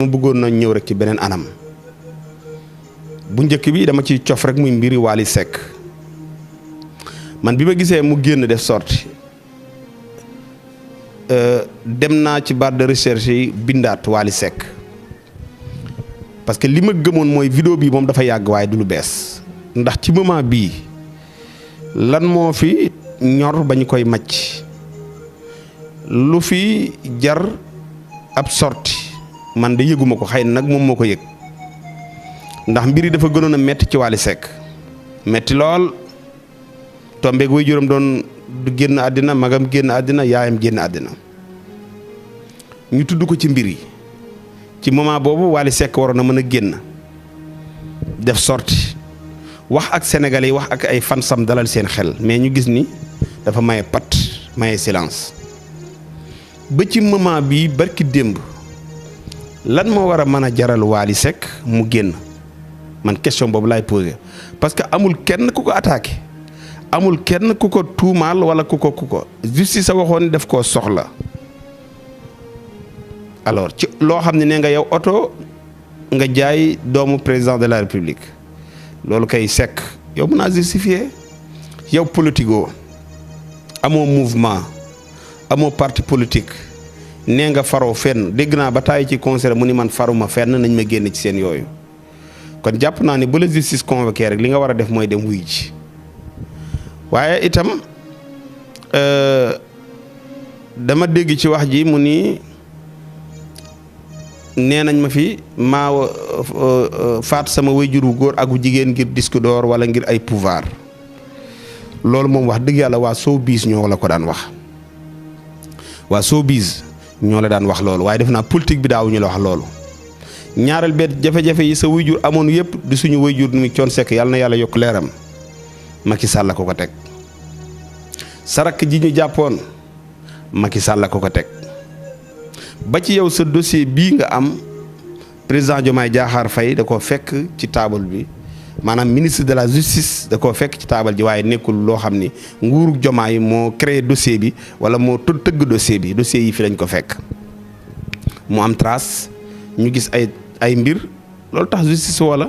ma bëggoon na ñëw rek ci beneen anam bu njëkk bi dama ci cof rek muy mbiri Wally Seck man bi ma gisee mu génn def sorti dem naa ci barre de recherche yi bindaat Wally Seck parce que li ma gëmoon mooy vidéo bi moom dafa yàgg waaye du lu bees ndax ci moment bii lan moo fi ñor ba ñu koy màcc lu fi jar ab sorti man de yëguma ko xëy na nag moom moo ko yëg ndax mbir yi dafa gënoon a metti ci Wally Seck metti lool tombeeg way juróom doon génn àddina magam génn àddina yaayam génn àddina ñu tudd ko ci mbir yi ci moment boobu Wally Seck waroon na mën a génn def sorti wax ak sénégalais yi wax ak ay fansam dalal seen xel mais ñu gis ni dafa maye pat maye silence ba ci moment bi barki démb lan moo war a mën a jaral Wally Seck mu génn man question boobu laay posé parce que amul kenn ku ko attaqué amul kenn ku ko tuumaal wala ku ko justice a waxoon def koo soxla alors ci loo xam ne nee nga yow oto nga jaay doomu président de la république loolu kay Seck yow mën naa justifier yow politico amoo mouvement amoo parti politique nee nga faroo fenn dégg naa ba tàyyi ci concert mu ni man faruma fenn nañ ma génn ci seen yooyu kon jàpp naa ni bu la justice convoqué rek li nga war a def mooy dem wuy ji waaye itam dama dégg ci wax ji mu ni nee nañ ma fi maa faat sama waajur wu góor ak wu jigéen ngir disque d'or wala ngir ay pouvoir loolu moom wax dëgg yàlla waa showbiz ñoo la ko daan wax waa showbiz ñoo la daan wax loolu waaye def naa politique bi daawuñu la wax loolu ñaareel bet jafe-jafe yi sa waajur amoon yëpp di suñu waajur mi Thione Seck yàlla na yàlla yokk leeram Macky Sall ko teg sarak ji ñu jàppoon Macky Sall ko teg ba ci yow sa dossier bii nga am président Diomaye Diakhar Faye da koo fekk ci table bi maanaam ministre de la justice da koo fekk ci table ji waaye nekkul loo xam ni nguuru Diomaye moo créé dossier bi wala moo tëgg dossier bi dossier yi fi lañ ko fekk mu am trace ñu gis ay mbir loolu tax justice wala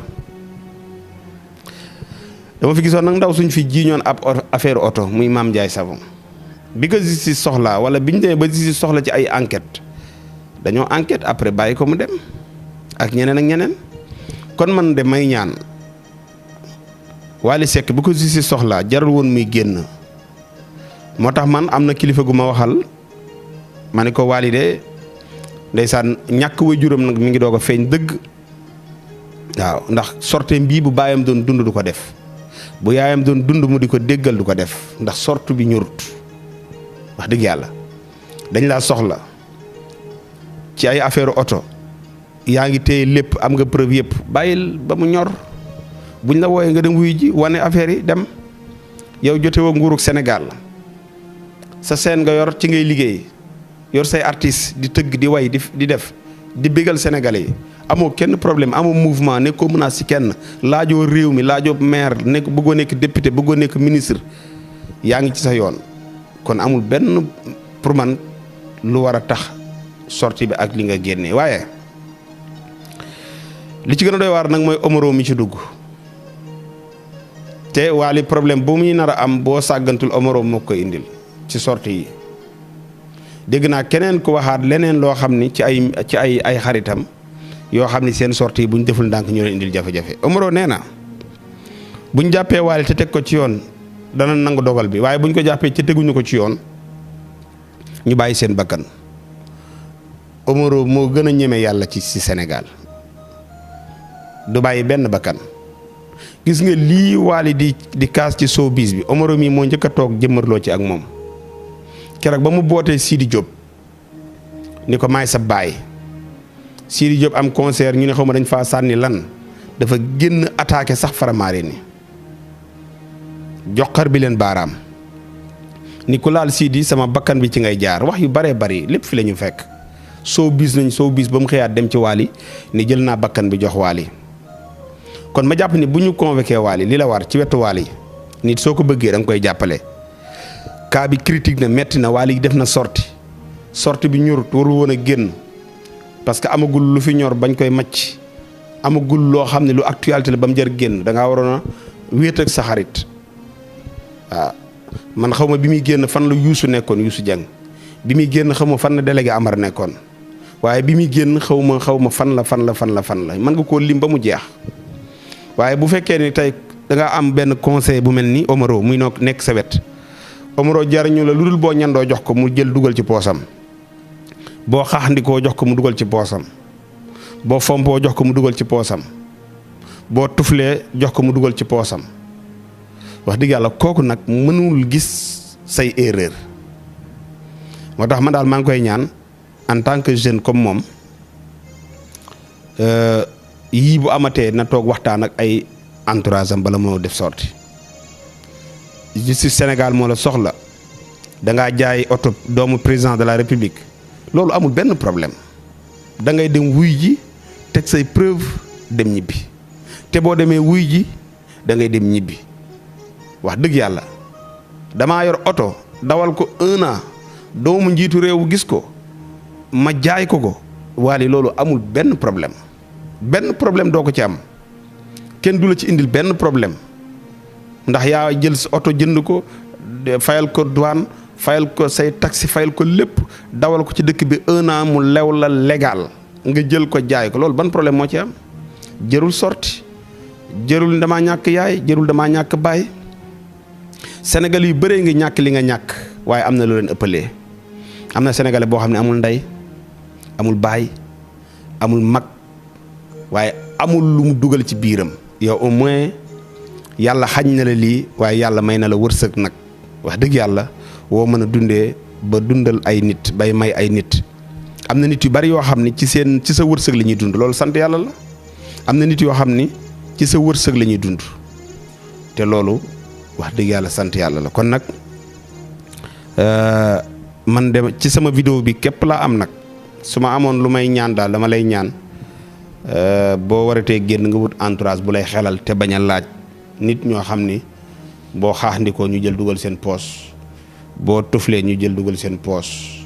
dama fi gisoon nag ndaw suñ fi jiiñoon ab affaire oto muy Mame Ndiaye Savon bi ko justice soxlaa wala biñ demee ba justice soxla ci ay enquête dañoo enquête après bàyyi ko mu dem ak ñeneen ak ñeneen kon man de may ñaan Wally Seck bu ko justice soxlaa jarul woon muy génn moo tax man am na kilifa gu ma waxal ma ne ko Wally de ndeysaan ñàkk waajuram nag mi ngi doog a feeñ dëgg waaw ndax sorte bii bu baayam doon dund du ko def bu yaayam doon dund mu di ko déggal du ko def ndax sorte bi ñurut wax dëgg yàlla dañ laa soxla ci ay affaire oto yaa ngi téye lépp am nga preuve yëpp bàyyil ba mu ñor buñ la wooyee nga dem wuy ji wane affaire yi dem yow jotewoo nguurug Sénégal sa scène nga yor ci ngay liggéey yor say artiste di tëgg di way di def di bégal sénégalais yi amoo kenn problème amoo mouvement nekkoo menace ci kenn laajoo réew mi laajoo maire nekk bëggoo nekk député bëggoo nekk ministre yaa ngi ci sa yoon kon amul benn pour man lu war a tax sortie bi ak li nga génnee waaye li ci gën a doy waar nag mooy Omaro mi ci dugg te Wally problème bu muy nar a am boo sàggantul Omaro moo koy indil ci sortie yi dégg naa keneen ku waxaat leneen loo xam ni ci ay xaritam yoo xam ni seen sortie yi bu ñu deful ndànk ñu leen indil jafe-jafe Omaro nee na buñ jàppee Wally te teg ko ci yoon dana nangu dogal bi waaye buñ ko jàppee te teguñu ko ci yoon ñu bàyyi seen bakkan Omaro moo gën a ñeme yàlla ci Sénégal du bàyyi benn bakkan gis nga lii Wally di kaas ci showbiz bi Omaro mi moo njëkk a toog jëmmarloo ci ak moom keroog ba mu bootee Sidi Diop ni ko maay sa baay Sidi Diop am concert ñu ne xaw ma dañ faa sànni lan dafa génn attaqué sax faramaare ni joxar bi leen baaraam ni ku laal Sidi sama bakkan bi ci ngay jaar wax yu baree bari lépp fi la ñu fekk showbiz ba mu xëyaat dem ci Wally ni jël naa bakkan bi jox Wally kon ma jàpp ni bu ñu convoqué Wally li la war ci wetu Wally nit soo ko bëggee da nga koy jàppale cas bi critique na metti na Wally def na sortie bi ñurut warul woon a génn parce que amagul lu fi ñor bañ koy macc amagul loo xam ne lu actualité la ba mu jar génn da ngaa waroon a wéet ak sa xarit waaw man xaw ma bi muy génn fan la Youssou nekkoon Youssou Dieng bi muy génn xaw ma fan la délégué Amar nekkoon waaye bi muy génn xaw ma fan la mën nga koo lim ba mu jeex waaye bu fekkee ni tey da nga am benn conseil bu mel ni Omaro muy nekk sa wet Omaro jariñu la lu dul boo ñandoo jox ko mu jël dugal ci poosam boo xaaxandikoo jox ko mu dugal ci poosam boo fompoo jox ko mu dugal ci poosam boo tuflee jox ko mu dugal ci poosam wax dëgg yàlla kooku nag mënul gis say erreur moo tax man daal maa ngi koy ñaan en tant que jeune comme moom yii bu amatee na toog waxtaan ak ay entourage am bala moo def sorti justice Sénégal moo la soxla da ngaa jaay oto doomu président de la république loolu amul benn problème da ngay dem wuy ji teg say preuve dem ñibbi te boo demee wuy ji da ngay dem ñibbi wax dëgg yàlla damaa yor oto dawal ko 1 an doomu njiitu réew gis ko ma jaay ko waali loolu amul benn problème doo ko ci am kenn du la ci indil benn problème ndax yaa jël sa oto jënd ko fayal ko douane fayal ko say taxi fayal ko lépp dawal ko ci dëkk bi 1 an mu lew la légal nga jël ko jaay ko loolu ban problème moo ci am jërul sorti jërul damaa ñàkk yaay jërul damaa ñàkk baay Sénégal yu bëree ngi ñàkk li nga ñàkk waaye am na lu leen ëppalee am na sénégalais boo xam ne amul ndey amul baay amul mag waaye amul lu mu dugal ci biiram yow au moins yàlla xañ na la lii waaye yàlla may na la wërsëg nag wax dëgg yàlla woo mën a dundee ba dundal ay nit bay may ay nit am na nit yu bari yoo xam ne ci sa wërsëg la ñuy dund loolu sant yàlla la am na nit yoo xam ni ci sa wërsëg la ñuy dund te loolu wax dëgg yàlla sant yàlla la kon nag man de ci sama vidéo bi képp laa am nag su ma amoon lu may ñaan daal dama lay ñaan boo waratee génn nga wut entourage bu lay xelal te bañ a laaj nit ñoo xam ni boo xaaxndikoo ñu jël dugal seen poos boo tuflee ñu jël dugal seen poos